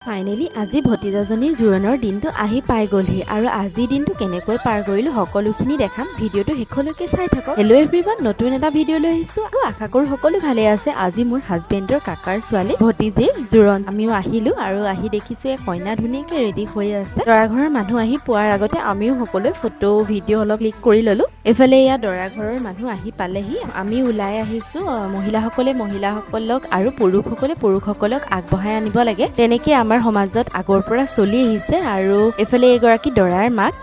Finally আজি ভতিজাজনীৰ জোৰোণৰ দিনটো আহি পাই গ'লহি আৰু আজিৰ দিনটো কেনেকৈ পাৰ কৰিলোঁ সকলোখিনি দেখাম। ভিডিঅ'টো শেষলৈকে চাই থাকক। হেল্ল' এভৰিৱান, নতুন এটা ভিডিঅ' লৈ আহিছোঁ আৰু আশা কৰোঁ সকলো ভালে আছে। আজি মোৰ হাজবেণ্ডৰ কাকাৰ ছোৱালী ভতিজীৰ জোৰোণ। আমিও আহিলোঁ আৰু আহি দেখিছোঁ এই কইনা ধুনীয়াকৈ ৰেডি হৈ আছে। দৰা ঘৰৰ মানুহ আহি পোৱাৰ আগতে আমিও সকলোৱে ফটো ভিডিঅ' অলপ ক্লিক কৰি ল'লোঁ। এইফালে এয়া দৰা ঘৰৰ মানুহ আহি পালেহি, আমি ওলাই আহিছোঁ। মহিলাসকলে মহিলাসকলক আৰু পুৰুষসকলে পুৰুষসকলক আগবঢ়াই আনিব লাগে, তেনেকৈ আমাৰ সমাজত আগৰ পৰা চলি আহিছে। আৰু এইফালে এইগৰাকী দৰাৰ মাক,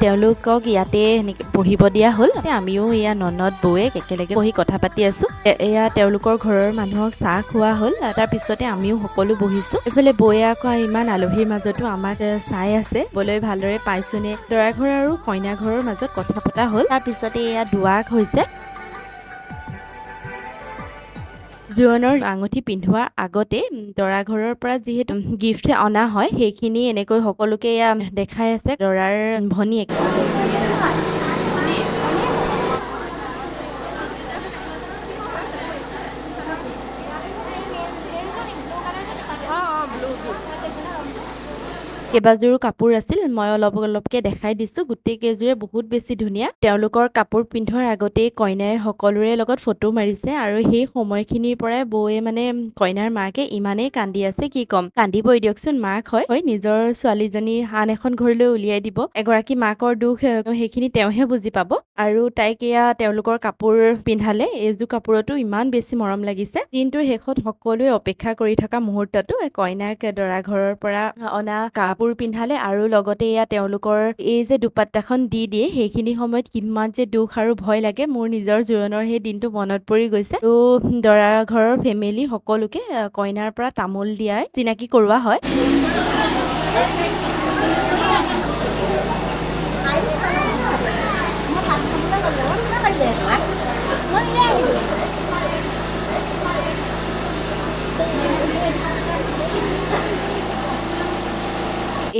তেওঁলোকক ইয়াতে সেনেকৈ বহিব দিয়া হ'ল। আমিও এয়া ননদ বৌৱেক একেলগে বহি কথা পাতি আছোঁ। এয়া তেওঁলোকৰ ঘৰৰ মানুহক চাহ খোৱা হ'ল, তাৰপিছতে আমিও সকলো বহিছোঁ। এইফালে বৌয়ে আকৌ ইমান আলহীৰ মাজতো আমাক চাই আছে, বলৈ ভালদৰে পাইছোনে। দৰা ঘৰ আৰু কইনা ঘৰৰ মাজত কথা পতা হ'ল। তাৰপিছতে এয়া দোৱাক হৈছে। জোৰোণৰ আঙুঠি পিন্ধোৱাৰ আগতে দৰা ঘৰৰ পৰা যিহেতু গিফ্ট অনা হয়, সেইখিনি এনেকৈ সকলোকে এয়া দেখাই আছে দৰাৰ ভনীয়েক। কেইবাযোৰো কাপোৰ আছিল, মই অলপ অলপকৈ দেখাই দিছোঁ। গোটেই কেইযোৰে বহুত বেছি ধুনীয়া। তেওঁলোকৰ কাপোৰ পিন্ধোৱাৰ আগতেই কইনাই সকলোৰে লগত ফটো মাৰিছে আৰু সেই সময়খিনিৰ পৰাই বৌয়ে মানে কইনাৰ মাকে ইমানেই কান্দি আছে, কি ক'ম। কান্দিবই দিয়কচোন, মাক হয়, নিজৰ ছোৱালীজনীৰ আন এখন ঘৰলৈ উলিয়াই দিব। এগৰাকী মাকৰ দুখ সেইখিনি তেওঁহে বুজি পাব। আৰু তাইক এয়া তেওঁলোকৰ কাপোৰ পিন্ধালে। এইযোৰ কাপোৰতো ইমান বেছি মৰম লাগিছে। দিনটোৰ শেষত সকলোৱে অপেক্ষা কৰি থকা মুহূৰ্তটো কইনাক দৰা ঘৰৰ পৰা অনা কাপোৰ পিন্ধালে আৰু লগতে এয়া তেওঁলোকৰ এই যে দুপাট্টাখন দি দিয়ে, সেইখিনি সময়ত কিমান যে দুখ আৰু ভয় লাগে। মোৰ নিজৰ জোৰোণৰ সেই দিনটো মনত পৰি গৈছে। আৰু দৰা ঘৰৰ ফেমিলি সকলোকে কইনাৰ পৰা তামোল দিয়াই চিনাকি কৰোৱা হয়।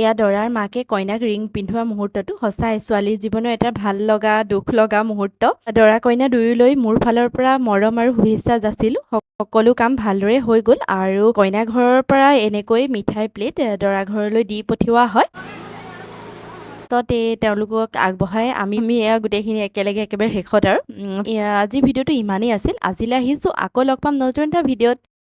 এয়া দৰাৰ মাকে কইনাক ৰিং পিন্ধোৱা মুহূৰ্তটো সঁচাই ছোৱালীৰ জীৱনৰ এটা ভাল লগা দুখ লগা মুহূৰ্ত। দৰা কইনা দুয়োলৈ মোৰ ফালৰ পৰা মৰম আৰু শুভেচ্ছা যাচিলোঁ। সকলো কাম ভালদৰে হৈ গ'ল আৰু কইনা ঘৰৰ পৰা এনেকৈ মিঠাইৰ প্লেট দৰা ঘৰলৈ দি পঠিওৱা হয়। এই তেওঁলোকক আগবঢ়াই আমি এয়া গোটেইখিনি একেলগে একেবাৰে শেষত। আৰু আজিৰ ভিডিঅ'টো ইমানেই আছিল। আজিলৈ আহিছোঁ, আকৌ লগ পাম নতুন এটা ভিডিঅ'ত।